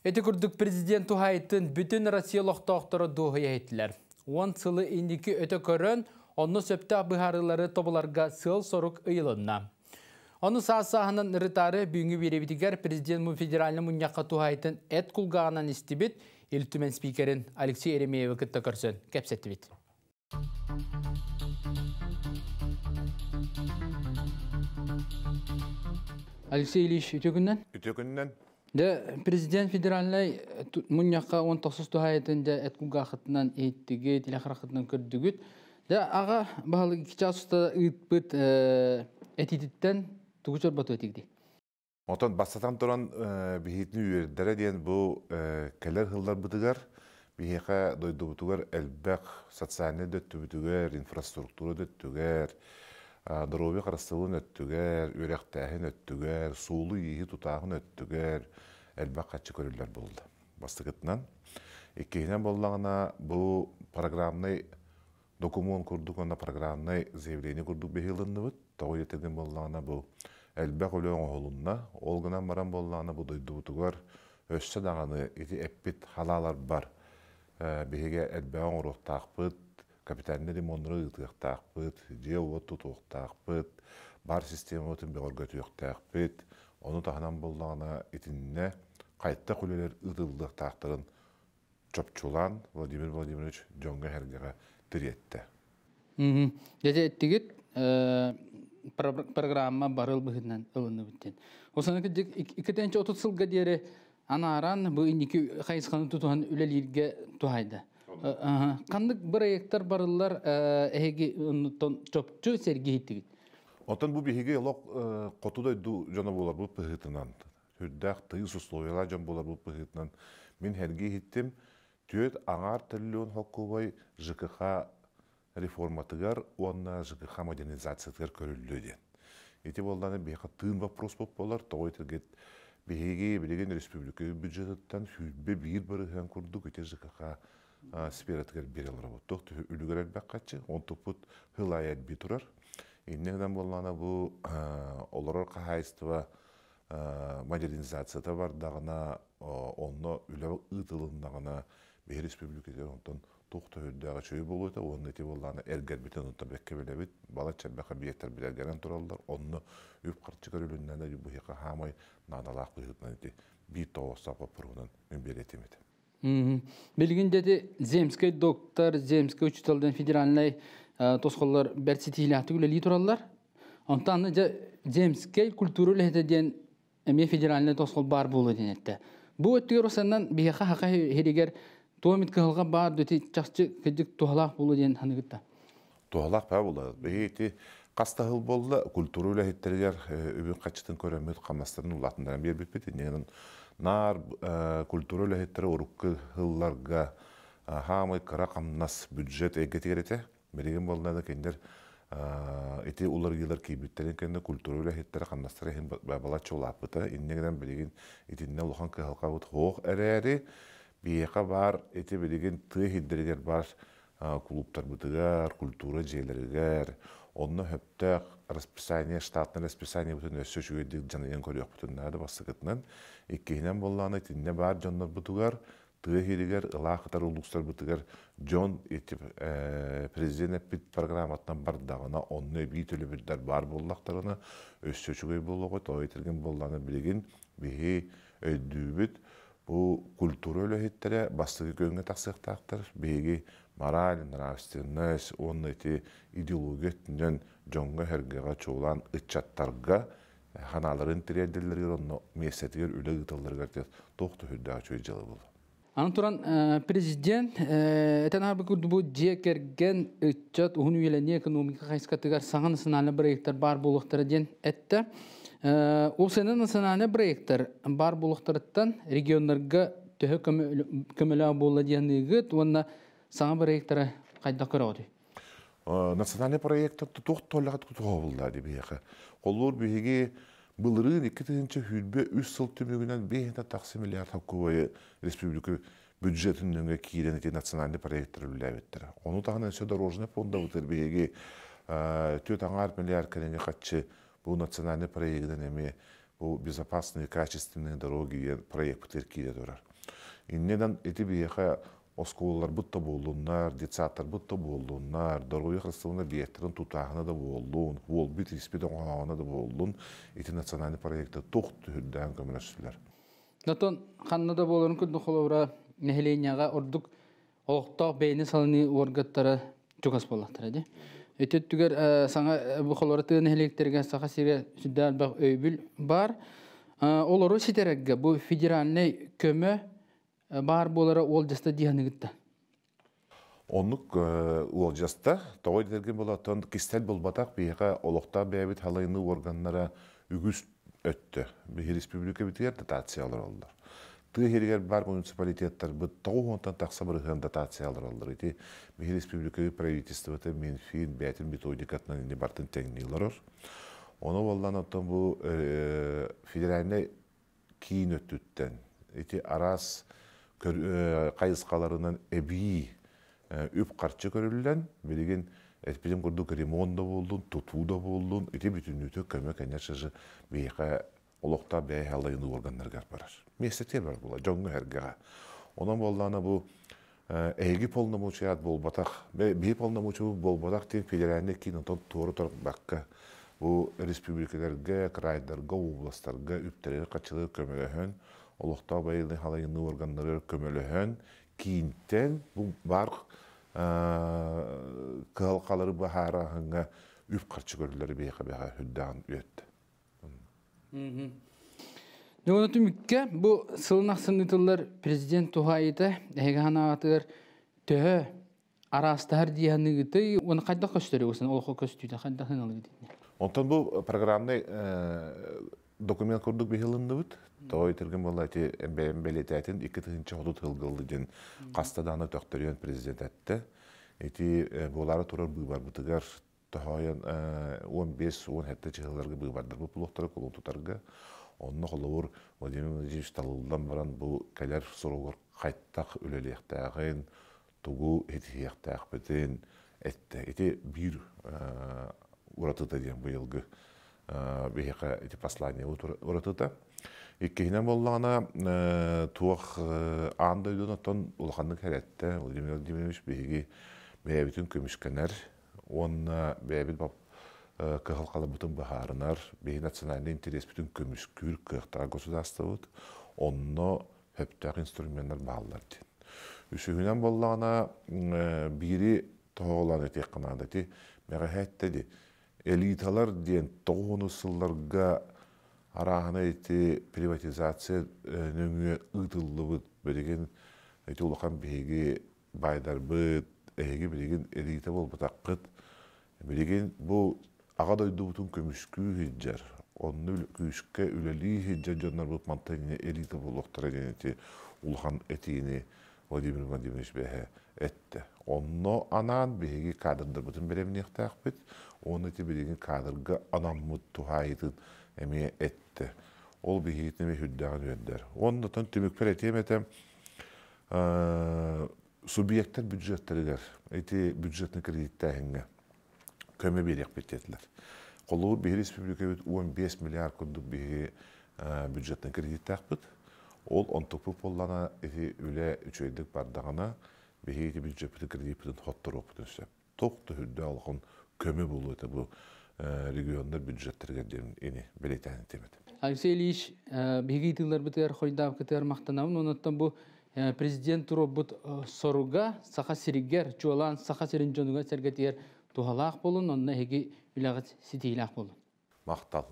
Ити курдук президент туһаайыытын бүтүн Россия олохтоохторо дуоһуйа иһиттилэр. 10 сылы инники өтө көрөн, онно сөптөөх быһаарыылары тобуларга сыал-сорук ыйылынна. Ону саас-сааһынан ырытаары бүгүҥҥү биэриибитигэр президент федеральнай мунньахха туһаайыытын эт кулгааҕынан истибит Ил Түмэн спикерин Алексей Еремеевы кытта көрсөн кэпсэттибит. Алексей Ильич, үтүө күнүнэн. Үтүө күнүнэн. Дьэ, президент федеральнай мунньахха 19 туһаайыытын дьэ эт кулгааххытынан иһиттигит, илэ хараххытынан көрдүгүт. Дьэ, аҕа баһылык 2 чаас устата ыыппыт этиититтэн тугу чорботуо этигитий? Онтон бастатан туран биһиитин үөрдэрэ диэн бу кэлэр сылларбытыгар биһиэхэ дойдубутугар элбэх социальнай да өттүбүтүгэр, инфраструктура да өттүгэр, доруобуйа харыстабылын өттүгэр, үөрэхтээһин өттүгэр, суолу-ииһи тутааһын өттүгэр элбэх харчы көрүллэр буолла. Бастакытынан. Иккиһинэн буоллаҕына, бу программнай докумуон курдук уонна программнай заявление курдук быһыылынныбыт. Тоҕо диэтэргин буоллаҕына, бу элбэх үлэ оҥоһулунна. Ол гынан баран буоллаҕына, бу дойдубутугар өссө даҕаны ити эппит халааларбар биһиги элбэҕи оҥоруохтаахпыт, капитальнай ремоннары ыытыахтаахпыт, дьиэ-уот тутуохтаахпыт, бар системабытын бөҕөргөтүөхтээхпит. Ону таһынан буоллаҕына, итиннэ хайдах үлэлэр ыытыллыахтаахтарын чопчулаан Владимир Владимирович дьоҥҥо-сэргэҕэ тириэттэ. Дьэ, эттигит программа барыл быһыытынан ылынныбыт диэн. Осаны 2030 сылга диэри анааран бу инники хайысханы тутуһан үлэлииргэ туһайда. Ханнык проекттар барыллар эһиги оннуттан чопчу сэргиһиттигит? Оттон бу биһиги олох хоту дойду дьоно буоларбыт быһыытынан, сүрдээх тыйыс условиялаах дьон буоларбыт быһыытынан мин сэргии иһиттим, 4,5 триллион холкуобай ЖКХ реформатыгар уонна ЖКХ модернизациятыгар көрүллүө диэн. Ити буоллаҕына биһиэхэ тыын вопрос буолар, тоҕо этэргит биһиги билигин республика бюджетыттан 21% курдук ити ЖКХ сфератыгар биэрэ олоробут. Туох үлүгэр элбэх хаччы, онтуппут хыл аайы элбии турар. Инньэ гынан буоллаҕына бу олорор хаһаайыстыба модернизацията бардаҕына, онно үлэ ыытылыннаҕына, биһи республикатыгар онтон туох да үрдээх үчүгэй буолуо этэ уонна ити буоллаҕына эргэрбитин онтон бэккэ билэбит, балачча элбэх объектар билэргэнэн тураллар, онно үп-харчы көрүлүннэнэ быһыыха хаамай наадалаах быһыытынан ити биир тоҕоостоох боппуруоһунан мин биэриэтим этэ. Билигин дети земский доктор, земский учитель диэн федеральнай тосхоллор бэрт ситиһиилээхтик үлэлии тураллар. Онтон дьэ земскэй культура үлэһитэ диэн эмиэ федеральнай тосхол баар буолуо диэн эттэ. Бу өттүгэр осаннан биһиэхэ хаха иһиригэр туомит кыһалҕа баар дөти чахчы кырдьык туһалаах буолуо диэн ханыгытта. Туһалаах баа буолла. Биһи ити хас да сыл буолла культура үлэһиттэригэр үбүн хаччытын көрөммүт хамнастарын улаатыннаран биэрбиппит. Иннинэн наар культура үлэһиттэрэ урукку сылларга хаамай кыра хамнас бюджет эйгэтигэр этэ. Билигин буолла да кинилэр ити уларыйыылар киирбиттэрин кэннэ культура үлэһиттэрэ хамнастара иһин балачча улааппыта. Инньэ гынан билигин итиннэ улахан кыһалҕабыт суох эрээри, биһиэхэ баар ити билигин тыа иһирдэригэр баар кулууптарбытыгар, культура дьиэлэригэр, онно сөптөөх расписание, штатнай расписаниебытын өссө үчүгэйдик дьаныйан көрүөхпүтүн наада бастакытынан. Иккиһинэн буоллаҕына итиннэ баар дьоннорбутугар тыа иһигэр ылаах кытар улуустарбытыгар дьон ити президент эппит программаттан бардаҕына, онно эбии төлөбүрдэр баар буоллахтарына, өссө үчүгэй буолуоҕа. Тоҕо этэргин буоллаҕына, билигин биһи өйдүүбүт, бу культура үлэһиттэрэ бастакы күөҥҥэ тахсыахтаахтар. Биһиги мораль, нравственность уонна ити идеология өттүнэн дьоҥҥо-сэргэҕэ, чуолаан ыччаттарга ханааларын тириэрдэллэригэр онно миэстэтигэр үлэ ыыталларыгар туох да сүрдээх үчүгэй дьыала буолла. Аны туран президент этэн аһарбыт курдук бу дьиэ кэргэн, ыччат уһун үйэлэнии экономика хайысхатыгар саҥа национальнай проекттар баар буолуохтара диэн эттэ. Ол сана национальнай проекттар баар буолуохтарыттан регионнарга төһө көмөлөөх буолла диэн ыйгыт уонна саҥа проекттары хайдах көрөҕүтүй? Национальный проекттар туох туоллаҕа туһабыллаа дии биһиэхэ. Холлуур биһиги былырыын 2023 сыл түмүгүнэн 5,6 миллиард холкуобайы республика бюджетин нөҥө киирэн ити национальный проекттар үлэлээбиттэрэ. Ону таһынан өссө дорожный фондабытыгар биһиги 4,5 миллиард кэриҥэ харчы бу национальный проегынан эмиэ бу безопасные качественные дороги диэн проекпытыгар киирэ турар. Иннинэн ити биһиэхэ оскуолаларбыт да буоллуннар, детсадтарбыт да буоллуннар, доруобуйа харыстабылын объектарын тутааһына да буоллун, уолбут испит оҥоһооҕуна да буоллун, ити национальный проекта туох түһүрдээн көмөлөстүлэр. Онтон ханна да буоларын курдук холобура нэһилиэнньэҕэ ордук олохтоох бэйэни салыныы уоргаттара чугас буоллахтара дии. Ити өттүгэр саҥа бу холобура тыа нэһилиэктэригэр Саха сирэ сүрдээх элбэх өйөбүл баар. Олору ситэрэргэ бу федеральнай көмө баар буолара уолдьаста дии саныгытта. Оннук уолдьаста, тоҕо диэтэргин буолаттан кистэл булбатах биһиэхэ олохтоох бэйэбит халайыныы органнара үгүс өттө. Биһи республикабытыгар дотация олороллор. Тыа иһигэр баар муниципалитеттарбыт 90-тан тахса бырыһыан дотация олороллор. Ити биһи республика правительствота Минфин бэйэтин методикатынан ини бартын тэҥнии олорор. Ону буоллан оттон бу федеральнай киин өттүттэн ити араас хайысхаларынан эбии үп-харчы көрүллэн, билигин эппитим курдук ремонт да буоллун, тутуу да буоллун, ити бүтүннүүтэ көмө, конечно же, биһиэхэ олохтоох бэйэ халайыныы органнарыгар барар. Миэстэтигэр бар була, дьоҥҥо эргэҕэ. Онон буоллаана бу эһиги полномочият буолбатах, биһи полномочия буолбатах диэн федеральный киин онтон туора турбакка, бу республикаларга, крайдарга, областарга үптэригэр-харчыларыгар көмөлөһөн, олохтоох байылы халайыныы органнарыгар көмөлөһөн, киинтэн бу бар кыһалҕалары быһаараһыҥҥа үп-харчы көрүллэри биһиэхэ бэҕэ үрдэҕин үөттэ. Дьоно түмүккэ бу сылын ахсын ыытыллар президент туһаайыта эһиги санааҕытыгар төһө араастаһар дии саныыгытый уонна хайдах көстөрүй олоххо көстүүтэ хайдах ыналыгыт? Онтон бу программный документ курдук биһилынныбыт. Тоҕо итирген буолла ити бэйэм бэлиэтээтин 2030 сылгылды диэн хаста даҕаны төхтөрүйэн президент этте. Ити буолаары турар быыбарбытыгар тоһоойон 15-17 чыһыларга быыбардарбыт булуохтара кулун тутарга. Онно холобур Владимир Владимирович талыллан баран бу кэлэр соругар хайтах үлэлиэхтээҕин, тугу итиһиэхтээхпитин этте. Ити биир уратыта диэн быйылгы биһиэхэ ити послание уратыта. Иккиһинэн буоллаҕына туох аан дойдуну оттон улаханнык хэрэтте Владимир Владимирович биһиги бэйэбитин көмүскэнэр уонна бэйэбит кыһалҕаларбытын быһаарынар, биһи национальный интереспитин көмүскүүр кыахтаах государствобыт, онно сөптөөх инструменнар бааллар диэн. Үсүһүнэн буоллаҕына биири тоһоҕолоон этиэххэ наада ити мэҕэһээттэ ди элиталар диэн тоҕуһуну сылларга арааһына ити приватизация нөҥүө ыытыллыбыт билигин ити улахан биһиги баайдарбыт эһиги билигин элита буолбатаххыт билигин бу аҕа дойдубутун көмүскүү сылдьар онно күүскэ үлэлии сылдьар дьоннорбут мантан элита буолуохтара диэн ити улахан этиини Владимир Владимирович бэһэ эттэ. Онно анаан биһиги кадрдарбытын бэлэмниэхтээхпит, уонна ити билигин кадрга анаммыт туһаайытын эмиэ эттэ. Ол биһигитин эмиэ сүрдээҕин үөрдэр. Оннотон түмүкпэр этиэм этэ, субъектар бюджеттарыгар ити бюджетный кредиттээһиҥҥэ көмө биэриэхпит диэтилэр. Холобур, биһи республикабыт 15 миллиард курдук биһиги бюджетный кредиттээхпит. Ол онтукпут буоллаҕына ити үлэ үчүгэйдик бардаҕына биһиги ити бюджеппитин кредиппитин хотторуохпутун сөп. Туох да үрдээх улахан көмө буолуо этэ бу регионнар бюджеттэригэр диэн ини бэлиэтээн этиэм этэ. Алексей Ильич, биһиги ыытыыларбытыгар хойдаабыкытыгар махтанабын. Онуттан бу президент туруорбут соруга Саха сиригэр, чуолаан Саха сирин дьонугар сэргэтигэр туһалаах буолун, онно эһиги үлэҕит ситиилээх буолун. Махтал.